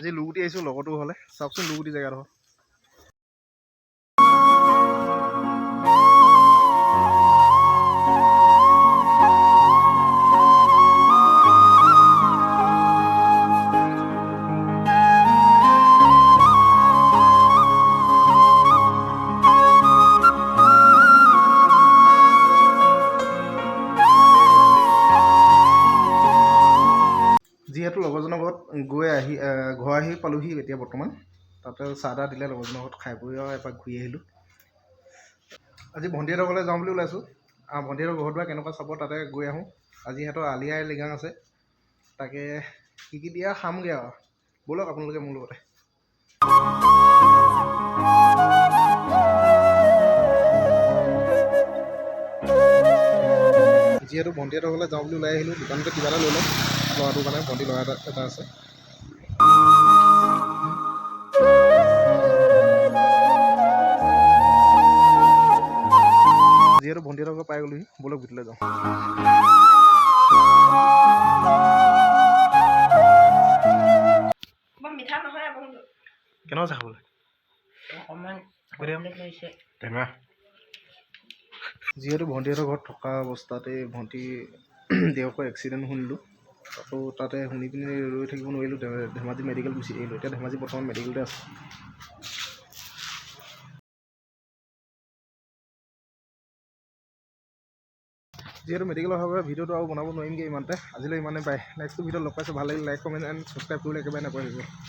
আজি লুগুটি আহিছোঁ লগৰটো হ'লে। চাওকচোন লুগুটি জেগাডোখৰ। যিহেতু লগৰজনৰ ঘৰত গৈ আহি ঘৰ আহি পালোহি এতিয়া বৰ্তমান। তাতে চাহ তাহ দিলে লগৰজনৰ ঘৰত, খাই বৈ আৰু এপাক ঘূৰি আহিলোঁ। আজি ভণ্টিহঁতৰ ঘৰলৈ যাওঁ বুলি ওলাইছোঁ। ভণ্টিহঁতৰ ঘৰত বা কেনেকুৱা চাব, তাতে গৈ আহোঁ। আজি সিহঁতৰ আলি আই লৃগাং আছে, তাকে কি কি দিয়া খামগৈ আৰু। ব'লক আপোনালোকে মোৰ লগতে। যিহেতু ভণ্টিহঁতৰ ঘৰলৈ যাওঁ বুলি ওলাই আহিলোঁ, দোকানতে কিবা এটা লৈ ল'ম ল'ৰাটোৰ কাৰণে। ভণ্টি ল'ৰা এটা এটা আছে। যিহেতু ভণ্টিহঁতৰ ঘৰ পাই গ'লোহি, ব'লক ভিতৰলৈ যাওঁ। বৰ মিঠা নহয় আপোনালোক। কেনেকুৱা আছে খাবলৈ? অকণমান। লৈছে। টেঙা। যিহেতু ভণ্টিহঁতৰ ঘৰত থকা অৱস্থাতে ভণ্টি দেউকৰ এক্সিডেণ্ট শুনিলোঁ। আকৌ তাতে শুনি পিনি ৰৈ থাকিব নোৱাৰিলোঁ, ধেমাজি মেডিকেল গুচি আহিলোঁ। এতিয়া ধেমাজি বৰ্তমান মেডিকেলতে আছে। যিহেতু মেডিকেল অহাৰ বাবে ভিডিঅ'টো আৰু বনাব নোৱাৰিমগৈ ইমানতে। আজিলৈ ইমানেই পায়, নেক্সটটো ভিডিঅ'ত লগ পাইছোঁ। ভাল লাগিলে লাইক, কমেণ্ট এণ্ড ছাবস্ক্ৰাইব কৰিবলৈ একেবাৰে নাপাহৰিব।